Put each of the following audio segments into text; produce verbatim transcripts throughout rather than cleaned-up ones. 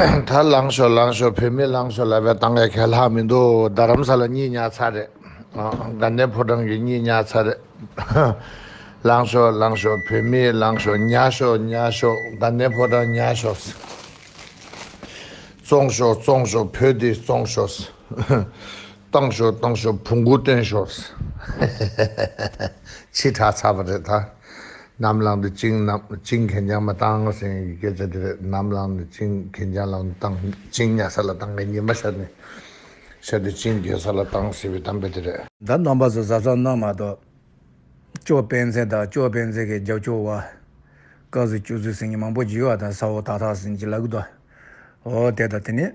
ད་ལངས་ཤོག་ལངས་ཤོག་བོད་མི་ལངས་ཤོག་ལབ་པའི་གཏམ་གྱི་ཁས་ལྷག་མི་འདུག་རྡ་རམ་ས་ལ་གཉིད་ཉལ་ཚར་རེད། དགའ་ལྡན་ཕོ་བྲང་གི་གཉིད་ཉལ་ཚར་རེད། ལངས་ཤོག་ལངས་ཤོག་བོད་མི་ལངས་ཤོག་ཉལ་ཤོག་ཉལ་ཤོག་དགའ་ལྡན་ཕོ་བྲང་ཉལ་ཤོག་བཙོང་ཤོག་བཙོང་ཤོག་བོད་འདི་བཙོང་ཤོག་བཏང་ཤོག་བཏང་ཤོག་བོང་གུ་བཏོན་ཤོག་ཕྱི་དྲགས་ཚར་བ་རེད་ད། ནམ་ལངས་དུས་ཅིང་ནམ་ཅིང་གན་རྐྱང་མ་བཏང་ཟེར་ཡི་སྐད་ཆ་དེ་རེད། ནམ་ལངས་དུས་ཅིང་གན་རྐྱང་ལངས་བཏང་། ཅིང་ཉལ་ས་ལ་བཏང་གི་ཉི་མ་ཤར་ནས་ཤར་དུས་ཅིང་གན་ས་ལ་བཏང་ཟེར་བའི་གཏམ་དཔེ་དེ་རེད། ད་རྣམ་པ་ཚོ་གཟབ་གཟབ་གནང་མ་གཏོགས། ཅོ་སྤེན་ཚེ་དང་ཅོ་སྤེན་ཚེ་གི་རྒྱབ་སྐྱོར་བ། དཀར་གཟུགས་བཅུ་གཟུགས་ཟེར་མཁན་མང་པོ་ཅིག་ཡོད་པ་དང་ས་འོག་ཏག་ཏག་ཟེར་མཁན་ཅིག་ལབ་གི་འདུག་འོ་དེ་དང་དེ་ནི།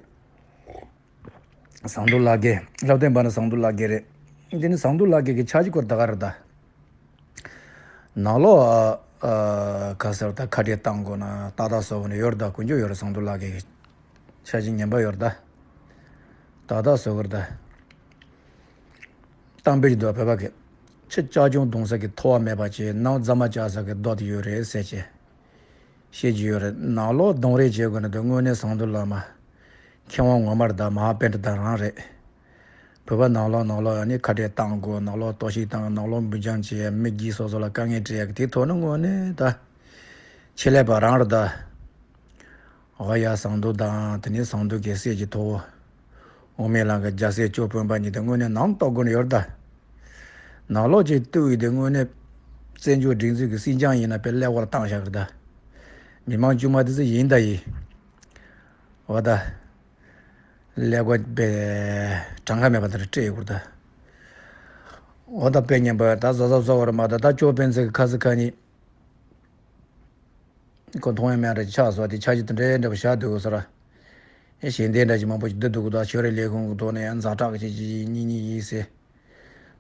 ཟངས་མདོག་ལྷ་རྒྱལ། ལྷ་ལྡན་པ་ན་ཟངས་མདོག་ལྷ་རྒྱལ་རེད། འདི་ནི་ཟངས་མདོག་ལྷ་རྒྱལ་གྱི་འཆར་གཞི་སྐོར་ད་ག་རེད་ད། ནང་ལོགས་ཨ་ཨ་ག་ཟེར་ད་ཁ་བྲལ་བཏང་དགོས་ན་ཏག་ཏག་བཟོ་དགོས་ན་ཡོད་རེད་ད། ཀུན་སྤྱོད་ཡོད་རེད། ཟངས་མདོག་ལྷ་རྒྱལ་གྱི་འཆར་གཞི་ངན་པ་ཡོད་རེད་ད། ཏག་ཏག་བཟོ་དགོས་རེད་ད། གཏམ་དཔེ་ཞིག་འདུག་བོད་པ་གི། ཕྱི་ལྕགས་ཆུང་བརྡུང་ས་གི་ཐོ་བ་མེད་པ་བྱས། ནང་རྫ་མ་བཅག་ས་གི་རྡོ་དེ་ཡོད་རེད་ཟེར་བྱས། བཤད་ཀྱི་ཡོད་རེད། ནང་ལོགས་རྡུང་རེས་བྱེད་དགོས་ན་དེ་དངོས་གནས་ཟངས་མདོག་ལྷ་མ། མཁས་དབང་ངོ་མ་རེད་ད། མ་ཧཱ་པཎྜི་ཏ་རང་རེད། བོད་པ་ནང་ལོགས་ནང་ལོགས་ཨ་ནི་ཁ་བྲལ་བཏང་དགོས། ནང་ལོགས་གཏོར་བཤིག་བཏང་། ནང་ལོགས་འབུད་རྐྱང་བྱས། མི་རྒས་སོ་སོ་ལ་དཀའ་ངལ་སྤྲད་ཡག་གི་དེ་ཐོག་ནས་དངོས་གནས་ད། ཆེད་ལས་པ་རང་རེད་ད། འོ་ཡ་ཟངས་མདོག་དང་དེ་ནས་ཟངས་མདོག་གི་སྲས་ཀྱི་ཐོ་བོ། འོ་མའི་ལང་གི་རྒྱལ་སྲས་ཅོ་སྤེན་པ་གཉིས་དེ་དངོས་གནས་ནང་གཏོགས་དགོས་ནི་ཡོད་རེད་ད། ནང་ལོགས་ཀྱི་ལྟོས་ཡིན་དེ་དངོས་གནས། བཙན་བྱོལ་སྒྲིག་འཛུགས་ཀྱི་སྲིད་འཇང་ཡིན་ན་དཔེ་ཀླད་ཀོར་བཏང་བཞག་གི་རེད་ད། མི་མང་དཀྱུས་མ་དེ་ཚོ་ཡིན་ད་ཡིན། འོ་ད། ཀླད་ཀོར་དཔེ། གྲངས་ཀ་མེད་པ་དེ་འདྲ་སྤྲད་ཡོད་གི་རེད་ད། འོ་ད་དཔེ་ངན་པ་ད་བཟོ་ས་བཟོ་བ་རེད་མ་ད། ད་ཅོ་སྤེན་ཚེ་གི་ཁ་ས་ཁ་ཉིན། ཁོ་མཐོང་ཡ་མེད་འདྲ་ཅིག་ཆགས་སོང་། དེ་འཆར་གཞི་དེ་འདྲའི་འདྲ་པོ་བཞག་འདུག་ཟེར། ཨེ་ཞལ་འདེབས་འདྲ་ཅིག་མང་པོ་ཞིག་བསྡུ་འདུག་གི་འདུག་ཆོས་རིག་ལས་ཁུངས་ཀྱི་ཐོག་ནས་ཡང་ཛ་དྲག་ཅིག་ཅིག་གཉིས་གཉིས་ཡིན་ཟེར།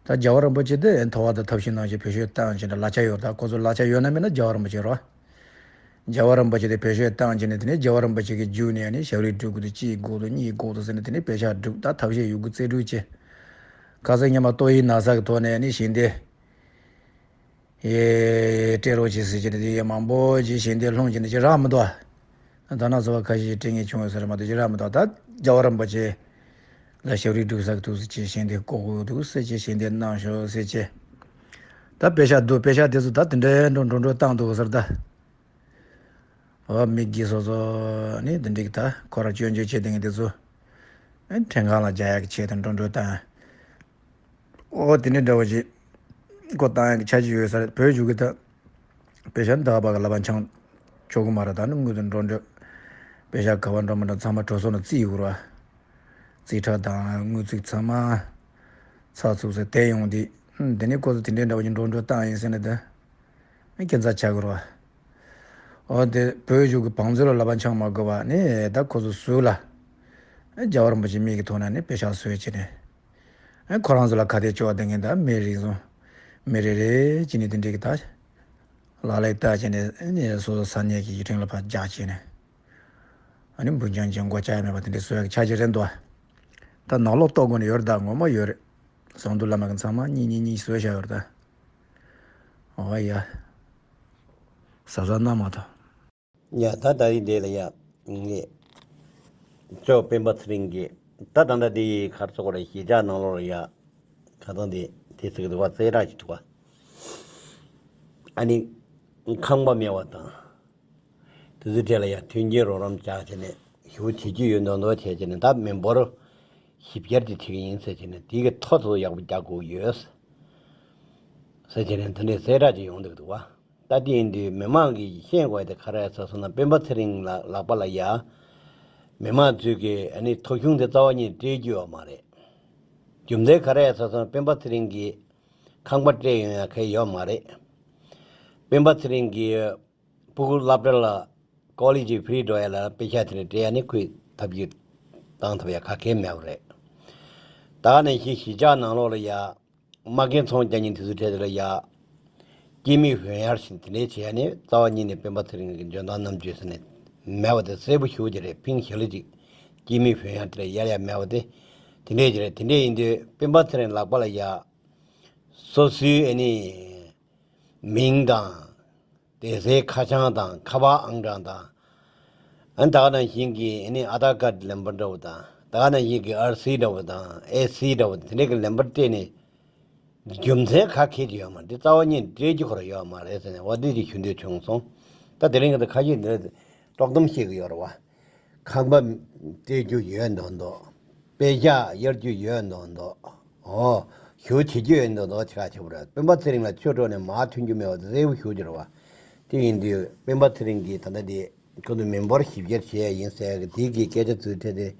ད་རྒྱལ་བ་རིན་པོ་ཆེ་དེ་ཨེ་ཐོ་བ་དང་ཐབས་ཤེས་གནང་བྱས་བེད་སྤྱོད་བཏང་བྱས་འདྲ་ལག་ཆ་ཡོད། ད་ཁོ་ཚོ་ལག་ཆ་ཡོད་ན་མེད་ན་རྒྱལ་བ་རིན་པོ་ཆེ་རེད། རྒྱལ་བ་རིན་པོ་ཆེ་དེ་བེད་སྤྱོད་བཏང་བྱས་ནས་དེ་ནས་རྒྱལ་བ་རིན་པོ་ཆེ་གི་རྒྱུད་ནས་ཨ་ནི་ཞབས་རིམ་སྒྲུབ་དགོས་དེ་གཅིག་དགོས་དོ་གཉིས་དགོས་དོ་ཟེར་ནས་དེ་ནས་པེ་ཤག་སྒྲུག་ད་ཐབས་ཤེས་ཡོད་རྒུ་རྩལ་སྤྲུགས་བྱས། ཁ་སང་ཉི་མ་ཏོག་དབྱིབས་ན་ཚ་གི་ཐོག་ནས་ཨ་ནི་ཞལ་འདེབས། ཡེ། སྤྲད་རོགས་བྱེད་ཟེར་གྱི་རེད་དེ་ཡེ་མང་པོ་ཅིག་ཞལ་འདེབས་སློང་གྱི་འདུག་ཅིག་རག་མི་འདུག་ད་ན་ཚོ་བ་ཁ་ཤས་ཤིག་སྤྲད་མཁན་བྱུང་ཡོད་ས་རེད་མ་གཏོགས་ཅིག་རག་མི་འདུག་ད་རྒྱལ་བ་རིན་པོ་ཆེ་ལ་ཞབས་རིམ་སྒྲུབ་ས་གི་ཐུགས་སུ་ཆེ་ཞལ་འདེབས་བསྐོ་དགོས་འདུག་ཟེར་གྱི་ཞལ་འདེབས་གནང་ཤོག་ཟེར་གྱི། ད་པེ་ཤག་འདུག་པེ་ཤག་དེ་ཚོ་ད་དེ་འདྲའི་འགྲོ་འགྲོ་འགྲོ་བཏང་འདུག་ཟེར་ད། འོ་མི་རྒས་སོ་སོ་ནི་དེ་འགྲིག་ད་ཁོ་ར་སྐྱོན་བརྗོད་བྱེད་དེ་ངས་དེ་ཚོ། ཨེ་ཁྲིམས་ཁང་ལ་རྒྱག་ཡག་གི་ཆེད་དུ་འགྲོ་འགྲོ་བཏང་། ཨོ་དེ་འདྲའི་འདྲ་བོ་ཞིག་སྒོ་བཏང་ཡག་གི་འཆར་གཞི་ཡོད་ས་རེད། བོད་བཞུགས་ཀྱི་ད། པེ་ཤག་འདི་ག་པ་གི་ལག་པ་འཆང་ཆོག་གི་མ་རེད། ད་ནི་དངུལ་དུ་འགྲོ་འགྲོ། པེ་ཤག་ག་པ་འགྲོ་མ་འགྲོ་ཚང་མ་གྲོ་སོ་ནང་བརྩིས་ཡོད་ར། རྩིས་ཁྲ་དང་དངུལ་རྩིས་ཚང་མ། ཚགས་ཚུད་ཟེར་དེ་ཡོང་དུས། ཨུམ་དེ་ནི་ཁོ་ཚོ་དེ་འདྲའི་འདྲ་བོ་ཞིག་འགྲོ་འགྲོ་བཏང་ཡིན་ཟེར་ནས་ད། ཨེ་ཁྱད་མཚར་ཆགས་ཀྱི་རེད་བ། འོ་དེ་བོད་གཞུང་གི་བང་མཛོད་ལ་ལག་པ་འཆང་མ་དགོས་པ་ནི་ད་ཁོ་ཚོ་སུ་ལ། ཨེ་རྒྱལ་བ་རིན་པོ་ཆེ་མིག་གི་ཐོག་ནས་ནི་པེ་ཤག་བཟོས་བྱས་ནས། ཨེ་ཁོ་རང་ཚོ་ལ་ཁ་གཏད་གཅོག་བསྡད་མཁན་ད་མི་རེ་ཟུང་། མི་རེ་རེ་བྱས་ནས་དེ་འདྲའི་གི་ད། ལག་ལེན་བསྟར་བྱས་ནས་ཨེ་ནི་སོ་སོ་ས་གནས་ཀྱི་ཡིག་ཕྲེང་ལ་ཕར་རྒྱག་བྱས་ནས། ཨ་ནི་འབུད་རྐྱང་ཅན་མགོ་ལྕགས་མེད་པ་དེ་འདྲའི་བཟོ་ཡག་གི་འཆར་གཞི་རེད་འདུག་ད་ནང་ལོགས་གཏོར་དགོས་ནི་ཡོད་རེད་ད། ངོ་མ་ཡོད་རེད། ཟངས་མདོག་ལྷ་མ་གི་ཚང་མ་གཉིས་གཉིས་གཉིས་བཟོས་བཞག་ཡོད་རེད་ད། ཨོ་ཡ། གཟབ་གཟབ་གནང་མ་ཐོ། ཡ་ད་ད་རིང་འདི་ལ་ཡ། ངས། ཅོ་སྤེན་པ་ཚེ་རིང་གིས། ད་ད་ལྟ་འདི་ཡི་གར་སོགས་ལ་གཞིས་ཆགས་ནང་ལོགས་ལ་ཡ། ཁ་སང་འདི་དེ་ཚིག་འདུག་བ་རྩེ་གྲགས་ཀྱི་འདུག་བ། ཨ་ནི། ཁང་པ་མེད་པ་དང་། དེ་ཚོའི་གྲས་ལ་ཡང་མཐུན་རྐྱེན་རོགས་རམ་བྱ་བྱས་ནས་ཞུ་བྱེད་ཀྱི་ཡོད་མདོག་མདོག་བྱས་བྱས་ནས། ད་མི་འབོར་ཞིབ་བསྐྱར་གྱི་ཁྲིད་ཀྱི་ཡིན་ཟེར་བྱས་ནས་དེ་གི་ཐོ་ཚོ་ཡག་པོ་རྒྱག་དགོས་ཡོད་ཟེར་བྱས་ནས་དེ་འདྲའི་གསལ་བསྒྲགས་ཅིག་ཡོང་འདུག་འདུག་བ། ད་དེ་ཡིན་དུས་མི་མང་གིས་ཤེས་དགོས་དེ་ག་རེ་ཟེར་སོང་ན། སྤེན་པ་ཚེ་རིང་ལགས་ལག་པ་ལ་ཡ་མི་མང་ཚོས་ཀྱི་ཨ་ནི་ཐོ་གཞུང་དེ་རྩ་བ་ཉིད་སྤྲད་རྒྱུ་ཡོད་མ་རེད། རྒྱུ་མཚན་ག་རེ་ཟེར་སོང་ན། སྤེན་པ་ཚེ་རིང་གིས་ཁང་པ་སྤྲད་ཡོང་ཡ་གང་ཡང་ཡོད་མ་རེད། སྤེན་པ་ཚེ་རིང་གིས་སྤུ་གུ་སློབ་གྲྭ་ལ་ཀོ་ལེ་ཇི་ཕི་རི་འགྲོ་ཡ་ལ་པེ་ཤག་དེ་འདྲ་སྤྲད་ཡ་ནི་ཁོས་ཐབས་ཇུས་བཏང་ཐུབ་ཡ་ག་གེ་མེད་པ་རེད། ད་ག་ནང་བཞིན་གཞིས་ཆགས་ནང་ལོགས་ལ་ཡ་མ་རྒན་ཚོང་རྒྱག་མཁན་དེ་ཚོའི་གྲས་དེ་ལ་ཡ་སྐྱེད་མེད་ཧོན་ཡར་ཞིག་དེ་འདྲའི་བྱས་ནས་རྩ་བ་ཉིད་ནས་སྤེན་པ་ཚེ་རིང་གི་འཇོན་ཐང་རྣམ་དཔྱོད་ཟེར་ནས་མེད་པ་དེ་གསལ་པོ་ཞེ་པོ་ཅིག་རེད། ཕིང་ཞི་ལི་ཅིག་སྐྱེད་མེད་ཧོན་ཡར་དེ་ལ་ཡར་ཡར་མེད་པ་དེ་དེ་འདྲའི་ཅིག་རེད། དེ་འདྲའི་ཡིན་དུས་སྤེན་པ་ཚེ་རིང་ལག་པ་ལ་ཡ་སོ་སོའི་ཨ་ནི་མིང་དང་། སྡེ་སའི་ཁ་བྱང་དང་། ཁ་པར་ཨང་གྲངས་དང་ ཨ་ནི་ད་ག་ནང་བཞིན་གྱི་ཨ་ནི་ཨ་དྷར་ཀར་ཌི་ལེན་པར་འདྲ་བོ་དང་། ད་ག་ནང་བཞིན་གྱི་ཨར་སི་འདྲ་བོ་དང་། ཨེ་སི་འདྲ་བོ་དང་། དེ་འདྲའི་གི་ལེན་པར་སྤྲད་ནས་རྒྱུ་མཚན་ག་གེ་ཅིག་ཡོད་མ་རེད། འདི་རྩ་བ་ཉིད་སྤྲད་རྒྱུ་ཁོ་རང་ཡོད་མ་རེད་ཟེར་ནས་འོ་འདི་ཅིག་ཞུ་འདོད་བྱུང་སོང་། ད་དེ་རིང་གི་ད་ཁ་ཤས་འདི་དཀྲོག་གཏམ་བཤད་གི་ཡོད་རེད་བ། ཁང་པ་སྤྲད་རྒྱུ་ཡོད་མདོག་མདོག་དཔེ་ཆ་གཡར་རྒྱུ་ཡོད་མདོག་མདོག་འོ། ཞུ་བྱེད་རྒྱུ་ཡོད་མདོག་མདོག་ཆ་ཆེ་བོ་རེད། སྤེན་པ་ཚེ་རིང་ལ་ཆོས་གྲོགས་ནས་མར་ཐོན་རྒྱུ་མེད་པ་དེ་གསལ་པོ་ཞུ་རྒྱུ་རེད་བ། དེ་ཡིན་དུས་སྤེན་པ་ཚེ་རིང་གིས་ད་ལྟ་དེ་ཁོ་ཚོ་མི་འབོར་ཞིབ་བཤེར་བྱས་ཡིན་ཟེར་གི་དེ་གི་སྐད་ཆ་ཚུར་འཕྲད་དེ།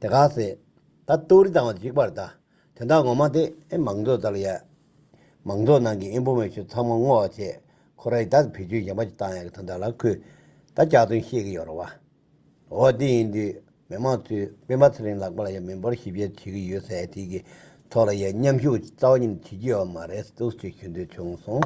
དེ་ག་ཟེ། ད་ལྟོ་རི་བཏང་བ་གཅིག་པར་ད། དོན་དག་ངོ་མ་དེ་ཨེ་མང་ཚོགས་ལྟར་ཡ། མང་ཚོགས་ནང་གི་ཨིན་ཕོ་མེ་ཤོན་ཚང་མ་བསྔོག་བྱས། ཁོ་ར་ཡི་ད་བེད་སྤྱོད་གཞན་པ་ཅིག་བཏང་ཡ་གི་དོན་དག་ལ་ཁོས་ད་ལྕགས་དོན་བཤད་གི་ཡོད་རེད་བ། འོ་དེ་ཡིན་དུས་མི་མང་ཚོས་སྤེན་པ་ཚེ་རིང་ལག་པ་ལ་ཡ་མི་འབོར་ཞིབ་བཤེར་བྱེད་གི་ཡོད་ཟེར་ཡ་དེ་གི་ཐོག་ལ་ཡ་མཉམ་ཞུགས་རྩ་བ་ཉིད་ནས་བྱེད་ཀྱི་ཡོད་མ་རེད་འདུག་ཅེས་ཞུ་འདོད་བྱུང་སོང་།